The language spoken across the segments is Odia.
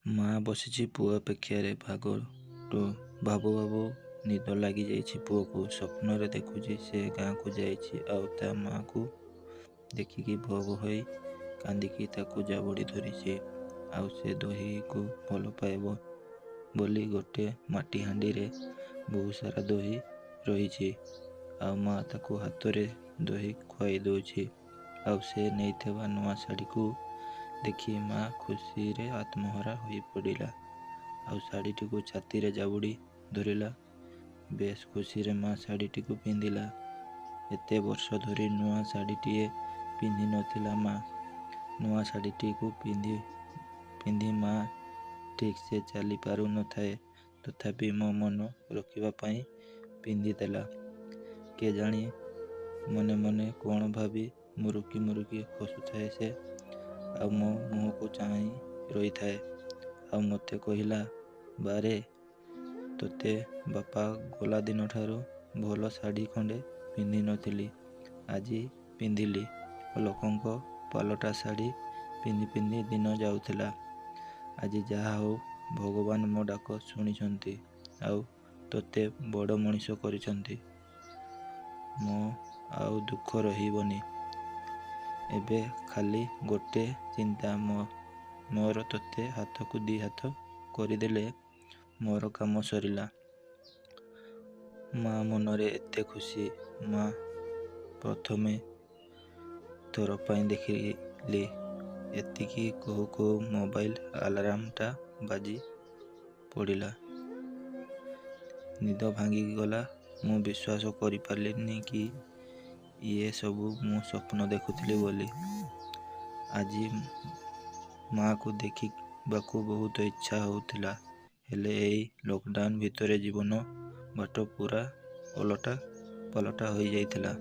ମା ବସିଛି ପୁଅ ଅପେକ୍ଷାରେ। ଭାବୁ ଭାବୁ ନିଦ ଲାଗିଯାଇଛି ପୁଅକୁ। ସ୍ୱପ୍ନରେ ଦେଖୁଛି ସେ ଗାଁକୁ ଯାଇଛି ଆଉ ତା ମାଆକୁ ଦେଖିକି ଭୋ ଭୋ ହୋଇ କାନ୍ଦିକି ତାକୁ ଜାବୁଡ଼ି ଧରିଛି। ଆଉ ସେ ଦହିକୁ ଭଲ ପାଏ ବୋଲି ଗୋଟେ ମାଟି ହାଣ୍ଡିରେ ବହୁତସାରା ଦହି ରହିଛି ଆଉ ମା ତାକୁ ହାତରେ ଦହି ଖୁଆଇ ଦେଉଛି। ଆଉ ସେ ନେଇଥିବା ନୂଆ ଶାଢ଼ୀକୁ ଦେଖି ମା ଖୁସିରେ ଆତ୍ମହରା ହୋଇପଡ଼ିଲା ଆଉ ଶାଢ଼ୀଟିକୁ ଛାତିରେ ଜାବୁଡ଼ି ଧରିଲା। ବେଶ୍ ଖୁସିରେ ମା ଶାଢ଼ୀଟିକୁ ପିନ୍ଧିଲା। ଏତେ ବର୍ଷ ଧରି ନୂଆ ଶାଢ଼ୀଟିଏ ପିନ୍ଧି ନଥିଲା ମା। ନୂଆ ଶାଢ଼ୀଟିକୁ ପିନ୍ଧି ପିନ୍ଧି ମା ଠିକ୍‌ସେ ଚାଲି ପାରୁ ନଥାଏ, ତଥାପି ମୋ ମନ ରଖିବା ପାଇଁ ପିନ୍ଧିଦେଲା। କେଜାଣି ମନେ ମନେ କ'ଣ ଭାବି ମୁରୁକି ମୁରୁକି ହସୁଥାଏ ସେ ଆଉ ମୋ ମୁହଁକୁ ଚାହିଁ ରହିଥାଏ। ଆଉ ମୋତେ କହିଲା, ବାରେ, ତୋତେ ବାପା ଗଲା ଦିନଠାରୁ ଭଲ ଶାଢ଼ୀ ଖଣ୍ଡେ ପିନ୍ଧି ନଥିଲି, ଆଜି ପିନ୍ଧିଲି। ଲୋକଙ୍କ ପାଲଟା ଶାଢ଼ୀ ପିନ୍ଧି ପିନ୍ଧି ଦିନ ଯାଉଥିଲା। ଆଜି ଯାହା ହେଉ ଭଗବାନ ମୋ ଡାକ ଶୁଣିଛନ୍ତି ଆଉ ତୋତେ ବଡ଼ ମଣିଷ କରିଛନ୍ତି। ମୋ ଆଉ ଦୁଃଖ ରହିବନି। ଏବେ ଖାଲି ଗୋଟେ ଚିନ୍ତା ମୋର, ତୋତେ ହାତକୁ ଦି ହାତ କରିଦେଲେ ମୋର କାମ ସରିଲା। ମା ମନରେ ଏତେ ଖୁସି ମା ପ୍ରଥମ ଥର ପାଇଁ ଦେଖିଲି। ଏତିକି କହୁ କହୁ ମୋବାଇଲ ଆଲାର୍ମଟା ବାଜି ପଡ଼ିଲା। ନିଦ ଭାଙ୍ଗିଗଲା। ମୁଁ ବିଶ୍ୱାସ କରିପାରିଲିନି କି ଇଏ ସବୁ ମୁଁ ସ୍ୱପ୍ନ ଦେଖୁଥିଲି ବୋଲି। ଆଜି ମାଆକୁ ଦେଖିବାକୁ ବହୁତ ଇଚ୍ଛା ହେଉଥିଲା, ହେଲେ ଏଇ ଲକଡାଉନ୍ ଭିତରେ ଜୀବନ ବାଟ ପୂରା ଓଲଟା ପାଲଟା ହୋଇଯାଇଥିଲା।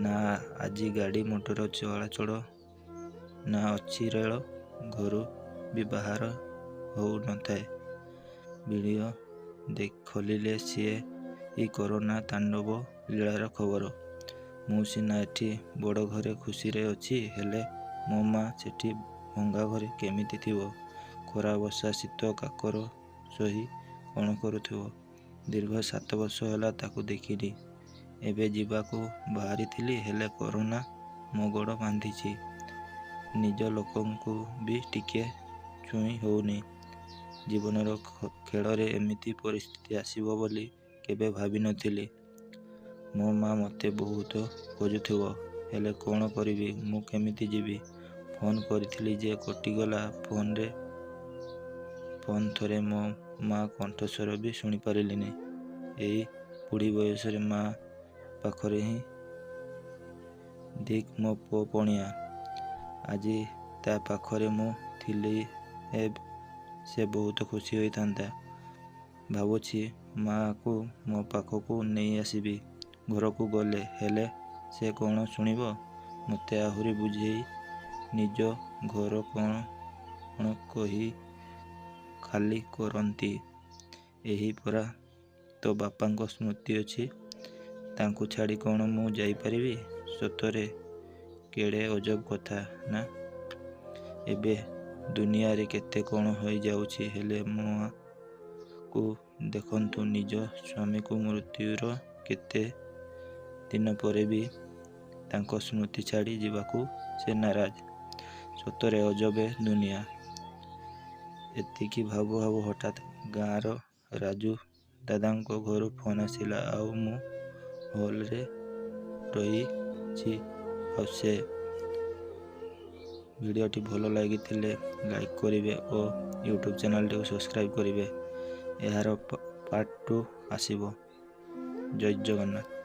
ନା ଆଜି ଗାଡ଼ି ମଟର ଚଳାଚଳ, ନା ଅଛି ରେଳ, ଘରୁ ବି ବାହାର ହେଉନଥାଏ। ଭିଡ଼ିଓ ଖୋଲିଲେ ସେଇ କରୋନା ତାଣ୍ଡବ ଲୀଳାର ଖବର। ମୁଁ ସିନା ଏଠି ବଡ଼ ଘରେ ଖୁସିରେ ଅଛି, ହେଲେ ମୋ ମା ସେଠି ଭଙ୍ଗା ଘରେ କେମିତି ଥିବ? ଖରା ବର୍ଷା ଶୀତ କାକର ସହି କ'ଣ କରୁଥିବ? ଦୀର୍ଘ 7 ବର୍ଷ ହେଲା ତାକୁ ଦେଖିନି। ଏବେ ଯିବାକୁ ବାହାରିଥିଲି, ହେଲେ କରୋନା ମୋ ଗୋଡ଼ ବାନ୍ଧିଛି। ନିଜ ଲୋକଙ୍କୁ ବି ଟିକେ ଛୁଇଁ ହେଉନି। ଜୀବନର ଖେଳରେ ଏମିତି ପରିସ୍ଥିତି ଆସିବ ବୋଲି କେବେ ଭାବିନଥିଲି। ମୋ ମା ମୋତେ ବହୁତ ଖୋଜୁଥିବ, ହେଲେ କ'ଣ କରିବି, ମୁଁ କେମିତି ଯିବି? ଫୋନ୍ କରିଥିଲି ଯେ କଟିଗଲା ଫୋନ୍ ଥରେ ମୋ ମା କଣ୍ଠସ୍ୱର ବି ଶୁଣିପାରିଲିନି। ଏଇ ବୁଢ଼ୀ ବୟସରେ ମା ପାଖରେ ହିଁ ଧିକ୍ ମୋ ପୁଅ ପଣିଆ। ଆଜି ତା ପାଖରେ ମୁଁ ଥିଲେ ସେ ବହୁତ ଖୁସି ହୋଇଥାନ୍ତା। ଭାବୁଛି ମାଆକୁ ମୋ ପାଖକୁ ନେଇ ଆସିବି ଘରକୁ ଗଲେ, ହେଲେ ସେ କ'ଣ ଶୁଣିବ? ମୋତେ ଆହୁରି ବୁଝେଇ ନିଜ ଘର କ'ଣ କ'ଣ କହି ଖାଲି କରନ୍ତି। ଏହି ପରା ତୋ ବାପାଙ୍କ ସ୍ମୃତି ଅଛି, ତାଙ୍କୁ ଛାଡ଼ି କ'ଣ ମୁଁ ଯାଇପାରିବି? ସତରେ କେଡ଼େ ଅଜବ କଥା ନା? ଏବେ ଦୁନିଆରେ କେତେ କ'ଣ ହୋଇଯାଉଛି, ହେଲେ ମାଆକୁ ଦେଖନ୍ତୁ, ନିଜ ସ୍ୱାମୀକୁ ମୃତ୍ୟୁର କେତେ ଦିନ ପରେ ବି ତାଙ୍କ ସ୍ମୃତି ଛାଡ଼ି ଯିବାକୁ ସେ ନାରାଜ। ସତରେ ଅଜବ ଏ ଦୁନିଆ। ଏତିକି ଭାବୁ ଭାବୁ ହଠାତ୍ ଗାଁର ରାଜୁ ଦାଦାଙ୍କ ଘରୁ ଫୋନ୍ ଆସିଲା ଆଉ ମୁଁ ହଲରେ ରହିଛି ଆଉ ସେ ଭିଡ଼ିଓଟି ଭଲ ଲାଗିଥିଲେ ଲାଇକ୍ କରିବେ ଓ ୟୁଟ୍ୟୁବ୍ ଚ୍ୟାନେଲଟିକୁ ସବସ୍କ୍ରାଇବ୍ କରିବେ। ଏହାର ପାର୍ଟ 2 ଆସିବ। ଜୟ ଜଗନ୍ନାଥ।